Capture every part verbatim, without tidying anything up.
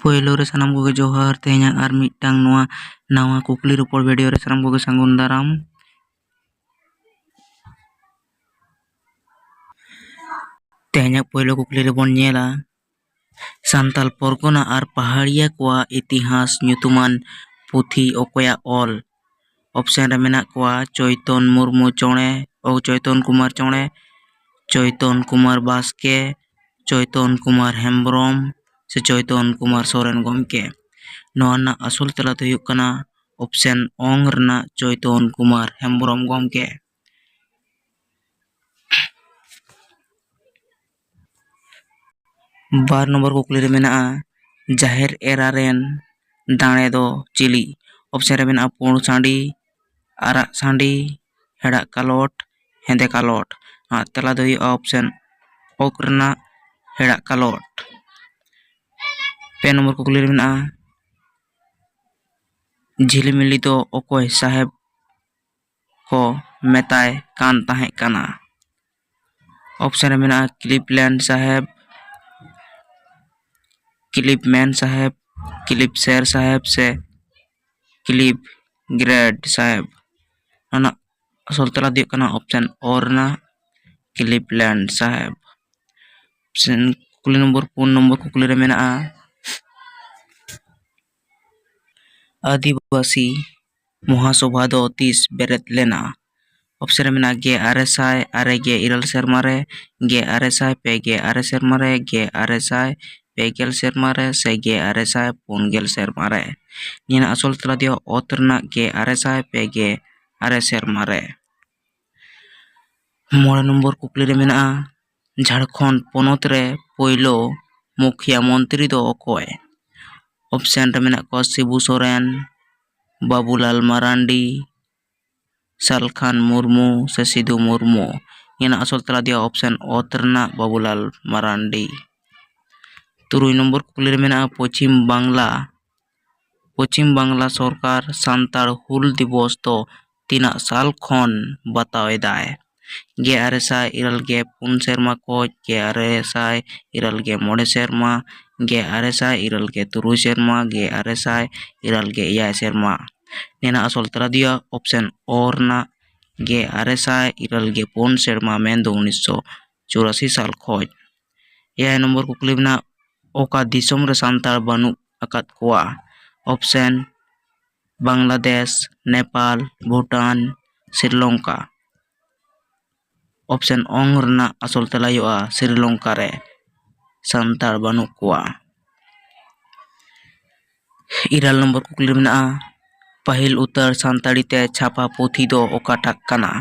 ᱯᱳᱭᱞᱳ ᱨᱮ ᱥᱟᱱᱟᱢ ᱠᱚᱜᱮ ᱡᱚᱦᱟᱨ᱾ ᱛᱮᱦᱮᱧᱟᱜ ᱟᱨ ᱢᱤᱫᱴᱟᱝ ᱱᱚᱣᱟ ᱱᱟᱣᱟ ᱠᱩᱠᱞᱤ ᱨᱚᱯᱚᱲ ᱵᱷᱤᱰᱤᱭᱳ ᱨᱮ ᱥᱟᱱᱟᱢ ᱠᱚᱜᱮ ᱥᱟᱹᱜᱩᱱ ᱫᱟᱨᱟᱢ᱾ ᱛᱮᱦᱮᱧᱟᱜ ᱯᱳᱭᱞᱳ ᱠᱩᱠᱞᱤ ᱨᱮᱵᱚᱱ ᱧᱮᱞᱟ, ᱥᱟᱱᱛᱟᱞ ᱯᱚᱨᱜᱚᱱᱟ ᱟᱨ ᱯᱟᱦᱟᱲᱤᱭᱟ ᱠᱚᱣᱟᱜ ᱤᱛᱤᱦᱟᱥ ᱧᱩᱛᱩᱢᱟᱱ ᱯᱩᱛᱷᱤ ᱚᱠᱚᱭᱟᱜ ᱚᱞ? ᱚᱯᱥᱮᱱ ᱨᱮ ᱢᱮᱱᱟᱜ ᱠᱚᱣᱟ ᱪᱳᱭᱛᱚᱱ ᱢᱩᱨᱢᱩ ᱪᱚᱬᱮ, ᱚ, ᱪᱳᱭᱛᱚᱱ ᱠᱩᱢᱟᱨ ᱪᱚᱬᱮ, ᱪᱳᱭᱛᱚᱱ ᱠᱩᱢᱟᱨ ᱵᱟᱥᱠᱮ, ᱪᱳᱭᱛᱚᱱ ᱠᱩᱢᱟᱨ ᱦᱮᱢᱵᱨᱚᱢ ᱥᱮ ᱪᱳᱭᱛᱚᱱ ᱠᱩᱢᱟᱨ ᱥᱚᱨᱮᱱ ᱜᱚᱢᱠᱮ᱾ ᱱᱚᱣᱟ ᱨᱮᱱᱟᱜ ᱟᱥᱚᱞ ᱛᱮᱞᱟ ᱫᱚ ᱦᱩᱭᱩᱜ ᱠᱟᱱᱟ ᱚᱯᱥᱮᱱ ᱚᱝ ᱨᱮᱱᱟᱜ ᱪᱳᱭᱛᱚᱱ ᱠᱩᱢᱟᱨ ᱦᱮᱢᱵᱨᱚᱢ ᱜᱚᱢᱠᱮ᱾ ᱵᱟᱨ ᱱᱚᱢᱵᱚᱨ ᱠᱩᱠᱞᱤ ᱨᱮ ᱢᱮᱱᱟᱜᱼᱟ, ᱡᱟᱦᱮᱨ ᱮᱨᱟ ᱨᱮᱱ ᱫᱟᱲᱮ ᱫᱚ ᱪᱤᱞᱤ? ᱚᱯᱥᱮᱱ ᱨᱮ ᱢᱮᱱᱟᱜᱼᱟ ᱯᱩᱸᱰ ᱥᱟᱺᱰᱤ, ᱟᱨᱟᱜ ᱥᱟᱺᱰᱤ, ᱦᱮᱲᱟᱜ ᱠᱟᱞᱚᱴ, ᱦᱮᱸᱫᱮ ᱠᱟᱞᱚᱴ᱾ ᱟᱨ ᱛᱮᱞᱟ ᱫᱚ ᱦᱩᱭᱩᱜᱼᱟ ᱚᱯᱥᱮᱱ ᱚᱠ ᱨᱮᱱᱟᱜ ᱦᱮᱲᱟᱜ ᱠᱟᱞᱚᱴ᱾ ᱯᱮ ᱱᱚᱢᱵᱚᱨ ᱠᱩᱠᱞᱤ ᱨᱮ ᱢᱮᱱᱟᱜᱼᱟ, ᱡᱷᱤᱞᱤᱢᱤᱞᱤ ᱫᱚ ᱚᱠᱚᱭ ᱥᱟᱦᱮᱵᱽ ᱠᱚ ᱢᱮᱛᱟᱭ ᱠᱟᱱ ᱛᱟᱦᱮᱸ ᱠᱟᱱᱟ? ᱚᱯᱥᱮᱱ ᱨᱮ ᱢᱮᱱᱟᱜᱼᱟ ᱠᱞᱤᱯᱞᱮᱱᱰ ᱥᱟᱦᱮᱵᱽ, ᱠᱞᱤᱯᱢᱮᱱ ᱥᱟᱦᱮᱵᱽ, ᱠᱞᱤᱯᱥᱮᱨ ᱥᱟᱦᱮᱵᱽ ᱥᱮ ᱠᱞᱤᱯ ᱜᱨᱮᱰ ᱥᱟᱦᱮᱵᱽ᱾ ᱚᱱᱟ ᱟᱥᱚᱞ ᱛᱮᱞᱟ ᱫᱚ ᱦᱩᱭᱩᱜ ᱠᱟᱱᱟ ᱚᱯᱥᱮᱱ ᱚ ᱨᱮᱱᱟᱜ ᱠᱞᱤᱯᱞᱮᱱᱰ ᱥᱟᱦᱮᱵᱽ᱾ ᱚᱯᱥᱮᱱ ᱠᱩᱠᱞᱤ ᱱᱚᱢᱵᱚᱨ ᱯᱩᱱ ᱱᱚᱢᱵᱚᱨ ᱠᱩᱠᱞᱤ ᱨᱮ ᱢᱮᱱᱟᱜᱼᱟ, ᱟᱹᱫᱤᱵᱟᱹᱥᱤ ᱢᱚᱦᱟᱥᱚᱵᱷᱟ ᱫᱚ ᱛᱤᱥ ᱵᱮᱨᱮᱫ ᱞᱮᱱᱟ? ᱚᱯᱥᱮᱱ ᱨᱮ ᱢᱮᱱᱟᱜᱼᱟ ᱜᱮ ᱟᱨᱮ ᱥᱟᱭ ᱟᱨᱮ ᱜᱮ ᱤᱨᱟᱹᱞ ᱥᱮᱨᱢᱟ ᱨᱮ, ᱜᱮ ᱟᱨᱮ ᱥᱟᱭ ᱯᱮ ᱜᱮ ᱟᱨᱮ ᱥᱮᱨᱢᱟ ᱨᱮ, ᱜᱮ ᱟᱨᱮ ᱥᱟᱭ ᱯᱮ ᱜᱮᱞ ᱥᱮᱨᱢᱟ ᱨᱮ ᱥᱮ ᱜᱮ ᱟᱨᱮ ᱥᱟᱭ ᱯᱩᱱ ᱜᱮᱞ ᱥᱮᱨᱢᱟ ᱨᱮ᱾ ᱱᱤᱭᱟᱹ ᱨᱮᱱᱟᱜ ᱟᱥᱚᱞ ᱛᱮᱞᱟ ᱫᱚ ᱚᱛ ᱨᱮᱱᱟᱜ ᱜᱮ ᱟᱨᱮ ᱥᱟᱭ ᱯᱮ ᱜᱮ ᱟᱨᱮ ᱥᱮᱨᱢᱟ ᱨᱮ᱾ ᱢᱚᱬᱮ ᱱᱚᱢᱵᱚᱨ ᱠᱩᱠᱞᱤ ᱨᱮ ᱢᱮᱱᱟᱜᱼᱟ, ᱡᱷᱟᱲᱠᱷᱚᱸᱰ ᱯᱚᱱᱚᱛ ᱨᱮ ᱯᱳᱭᱞᱳ ᱢᱩᱠᱷᱤᱭᱟ ᱢᱚᱱᱛᱨᱤ ᱫᱚ ᱚᱠᱚᱭ? ᱚᱯᱥᱮᱱ ᱨᱮ ᱢᱮᱱᱟᱜ ᱠᱚᱣᱟ ᱥᱤᱵᱩ ᱥᱚᱨᱮᱱ, ᱵᱟᱵᱩᱞᱟᱞ ᱢᱟᱨᱟᱱᱰᱤ, ᱥᱟᱞᱠᱷᱟᱱ ᱢᱩᱨᱢᱩ ᱥᱮ ᱥᱤᱫᱩ ᱢᱩᱨᱢᱩ᱾ ᱱᱤᱭᱟᱹ ᱨᱮᱱᱟᱜ ᱟᱥᱚᱞ ᱛᱮᱞᱟ ᱫᱚ ᱦᱩᱭᱩᱜᱼᱟ ᱚᱯᱥᱮᱱ ᱚᱛ ᱨᱮᱱᱟᱜ ᱵᱟᱵᱩᱞᱟᱞ ᱢᱟᱨᱟᱱᱰᱤ᱾ ᱛᱩᱨᱩᱭ ᱱᱚᱢᱵᱚᱨ ᱠᱩᱠᱞᱤ ᱨᱮ ᱢᱮᱱᱟᱜᱼᱟ, ᱯᱚᱪᱷᱤᱢ ᱵᱟᱝᱞᱟ, ᱯᱚᱪᱷᱤᱢ ᱵᱟᱝᱞᱟ ᱥᱚᱨᱠᱟᱨ ᱥᱟᱱᱛᱟᱲ ᱦᱩᱞ ᱫᱤᱵᱚᱥ ᱫᱚ ᱛᱤᱱᱟᱹᱜ ᱥᱟᱞ ᱠᱷᱚᱱ ᱵᱟᱛᱟᱣ ᱮᱫᱟᱭ? ᱜᱮ ᱟᱨᱮ ᱥᱟᱭ ᱤᱨᱟᱹᱞ ᱜᱮ ᱯᱩᱱ ᱥᱮᱨᱢᱟ ᱠᱷᱚᱱ ᱜᱮ ᱟᱨᱮ ᱥᱟᱭ ᱤᱨᱟᱹᱞ ᱜᱮ ᱢᱚᱬᱮ ᱥᱮᱨᱢᱟ, ᱜᱮᱞ ᱟᱨᱮ ᱥᱟᱭ ᱤᱨᱟᱹᱞ ᱜᱮᱞ ᱛᱩᱨᱩᱭ ᱥᱮᱨᱢᱟ, ᱜᱮᱞ ᱟᱨᱮ ᱥᱟᱭ ᱤᱨᱟᱹᱞ ᱜᱮᱞ ᱮᱭᱟᱭ ᱥᱮᱨᱢᱟ᱾ ᱱᱤᱭᱟᱹ ᱨᱮᱱᱟᱜ ᱟᱥᱚᱞ ᱛᱮᱞᱟ ᱫᱚ ᱦᱩᱭᱩᱜᱼᱟ option ᱚ ᱨᱮᱱᱟᱜ ᱜᱮᱞ ᱟᱨᱮ ᱥᱟᱭ ᱤᱨᱟᱹᱞ ᱜᱮᱞ ᱯᱩᱱ ᱥᱮᱨᱢᱟ, ᱢᱮᱱᱫᱚ ᱩᱱᱤᱥᱥᱚ ᱪᱩᱨᱟᱥᱤ ᱥᱟᱞ ᱠᱷᱚᱱ᱾ ᱮᱭᱟᱭ ᱱᱚᱢᱵᱚᱨ ᱠᱩᱠᱞᱤ ᱢᱮᱱᱟᱜᱼᱟ, ᱚᱠᱟ ᱫᱤᱥᱚᱢ ᱨᱮ ᱥᱟᱱᱛᱟᱲ ᱵᱟᱹᱱᱩᱜ ᱟᱠᱟᱫ ᱠᱚᱣᱟ? Option ᱵᱟᱝᱞᱟᱫᱮᱥ, ᱱᱮᱯᱟᱞ, ᱵᱷᱩᱴᱟᱱ, ᱥᱨᱤᱞᱚᱝᱠᱟ᱾ Option ᱚᱝ ᱨᱮᱱᱟᱜ ᱟᱥᱚᱞ ᱛᱮᱞᱟ ᱦᱩᱭᱩᱜᱼᱟ ᱥᱨᱤᱞᱚᱝᱠᱟ ᱨᱮ ᱥᱟᱱᱛᱟᱲ ᱵᱟᱹᱱᱩᱜ ᱠᱚᱣᱟ᱾ ᱤᱨᱟᱹᱞ ᱱᱚᱢᱵᱚᱨ ᱠᱩᱠᱞᱤ ᱨᱮ ᱢᱮᱱᱟᱜᱼᱟ, ᱯᱟᱹᱦᱤᱞ ᱩᱛᱟᱹᱨ ᱥᱟᱱᱛᱟᱲᱤ ᱛᱮ ᱪᱷᱟᱯᱟ ᱯᱩᱛᱷᱤ ᱫᱚ ᱚᱠᱟᱴᱟᱜ ᱠᱟᱱᱟ?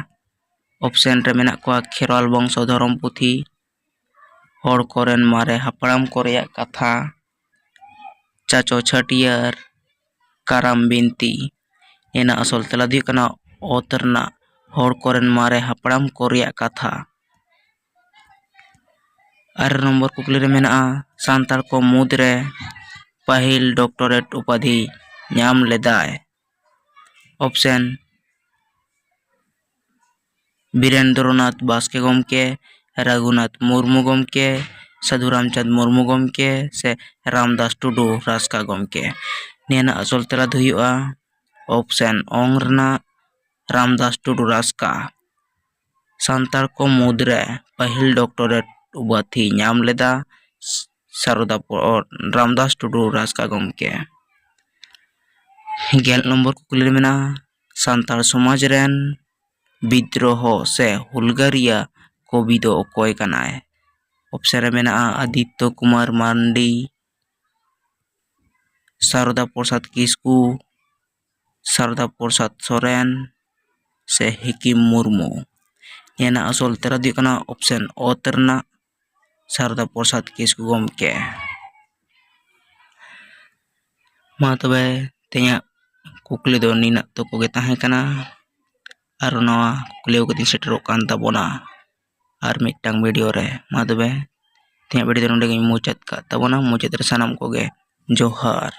Option ᱨᱮ ᱢᱮᱱᱟᱜ ᱠᱚᱣᱟ ᱠᱷᱮᱨᱣᱟᱞ ᱵᱚᱝᱥᱚ ᱫᱷᱚᱨᱚᱢ ᱯᱩᱛᱷᱤ, ᱦᱚᱲ ᱠᱚᱨᱮᱱ ᱢᱟᱨᱮ ᱦᱟᱯᱲᱟᱢ ᱠᱚ ᱨᱮᱭᱟᱜ ᱠᱟᱛᱷᱟ, ᱪᱟᱪᱚ ᱪᱷᱟᱹᱴᱭᱟᱹᱨ, ᱠᱟᱨᱟᱢ ᱵᱤᱱᱛᱤ᱾ ᱱᱤᱭᱟᱹ ᱨᱮᱱᱟᱜ ᱟᱥᱚᱞ ᱛᱮᱞᱟ ᱫᱚ ᱦᱩᱭᱩᱜ ᱠᱟᱱᱟ ᱚᱛ ᱨᱮᱱᱟᱜ ᱦᱚᱲ ᱠᱚᱨᱮᱱ ᱢᱟᱨᱮ ᱦᱟᱯᱲᱟᱢ ᱠᱚ ᱨᱮᱭᱟᱜ ᱠᱟᱛᱷᱟ᱾ ᱟᱨᱮ ᱱᱚᱢᱵᱚᱨ ᱠᱩᱠᱞᱤ ᱨᱮ ᱢᱮᱱᱟᱜᱼᱟ, ᱥᱟᱱᱛᱟᱲ ᱠᱚ ᱢᱩᱫᱽᱨᱮ ᱯᱟᱹᱦᱤᱞ doctorate ᱩᱯᱟᱫᱷᱤ ᱧᱟᱢ ᱞᱮᱫᱟᱭ᱾ Option ᱵᱤᱨᱮᱱᱫᱨᱚᱱᱟᱛᱷ ᱵᱟᱥᱠᱮ ᱜᱚᱢᱠᱮ, ᱨᱟᱹᱜᱷᱩᱱᱟᱛᱷ ᱢᱩᱨᱢᱩ ᱜᱚᱢᱠᱮ, ᱥᱟᱹᱫᱷᱩ ᱨᱟᱢᱪᱟᱸᱫᱽ ᱢᱩᱨᱢᱩ ᱜᱚᱢᱠᱮ ᱥᱮ ᱨᱟᱢᱫᱟᱥ ᱴᱩᱰᱩ ᱨᱟᱥᱠᱟ ᱜᱚᱢᱠᱮ? ᱱᱤᱭᱟᱹ ᱨᱮᱱᱟᱜ ᱟᱥᱚᱞ ᱛᱮᱞᱟ ᱫᱚ ᱦᱩᱭᱩᱜᱼᱟ option ᱚᱝ ᱨᱮᱱᱟᱜ ᱨᱟᱢᱫᱟᱥ ᱴᱩᱰᱩ ᱨᱟᱥᱠᱟ᱾ ᱥᱟᱱᱛᱟᱲ ᱠᱚ ᱢᱩᱫᱽᱨᱮ ᱯᱟᱹᱦᱤᱞ doctorate ᱩᱯᱟᱫᱷᱤ ᱧᱟᱢ ᱞᱮᱫᱟ ᱥᱟᱨᱚᱫᱟ ᱯᱚ-, ᱨᱟᱢᱫᱟᱥ ᱴᱩᱰᱩ ᱨᱟᱥᱠᱟ ᱜᱚᱢᱠᱮ᱾ ᱜᱮᱞ ᱱᱚᱢᱵᱚᱨ ᱠᱩᱠᱞᱤ ᱨᱮ ᱢᱮᱱᱟᱜᱼᱟ, ᱥᱟᱱᱛᱟᱲ ᱥᱚᱢᱟᱡᱽ ᱨᱮᱱ ᱵᱤᱫᱽᱨᱳᱦᱚ ᱥᱮ ᱦᱩᱞᱜᱟᱹᱨᱤᱭᱟᱹ ᱠᱚᱵᱤ ᱫᱚ ᱚᱠᱚᱭ ᱠᱟᱱᱟᱭ? Option ᱨᱮ ᱢᱮᱱᱟᱜᱼᱟ ᱟᱫᱤᱛᱛᱚ ᱠᱩᱢᱟᱨ ᱢᱟᱨᱰᱤ, ᱥᱟᱨᱚᱫᱟ ᱯᱨᱚᱥᱟᱫᱽ ᱠᱤᱥᱠᱩ, ᱥᱟᱨᱚᱫᱟ ᱯᱨᱚᱥᱟᱫᱽ ᱥᱚᱨᱮᱱ ᱥᱮ ᱦᱤᱠᱤᱢ ᱢᱩᱨᱢᱩ? ᱱᱤᱭᱟᱹ ᱨᱮᱱᱟᱜ ᱟᱥᱚᱞ ᱛᱮᱞᱟ ᱫᱚ ᱦᱩᱭᱩᱜ ᱠᱟᱱᱟ option ᱚᱛ ᱨᱮᱱᱟᱜ ᱥᱟᱨᱚᱫᱟ ᱯᱨᱚᱥᱟᱫᱽ ᱠᱤᱥᱠᱩ ᱜᱚᱢᱠᱮ᱾ ᱢᱟ ᱛᱚᱵᱮ, ᱛᱮᱦᱮᱧᱟᱜ ᱠᱩᱠᱞᱤ ᱫᱚ ᱱᱤᱱᱟᱹᱜ ᱛᱚᱠᱚ ᱜᱮ ᱛᱟᱦᱮᱸ ᱠᱟᱱᱟ᱾ ᱟᱨ ᱱᱚᱣᱟ ᱠᱩᱠᱞᱤ ᱠᱚ ᱠᱟᱛᱮᱧ ᱥᱮᱴᱮᱨᱚᱜ ᱠᱟᱱ ᱛᱟᱵᱚᱱᱟ ᱟᱨ ᱢᱤᱫᱴᱟᱝ video ᱨᱮ᱾ ᱢᱟ ᱛᱚᱵᱮ, ᱛᱮᱦᱮᱧᱟᱜ video ᱫᱚ ᱱᱚᱸᱰᱮ ᱜᱤᱧ ᱢᱩᱪᱟᱹᱫ ᱠᱟᱜ ᱛᱟᱵᱚᱱᱟ᱾ ᱢᱩᱪᱟᱹᱫ ᱨᱮ ᱥᱟᱱᱟᱢ ᱠᱚᱜᱮ ᱡᱚᱦᱟᱨ᱾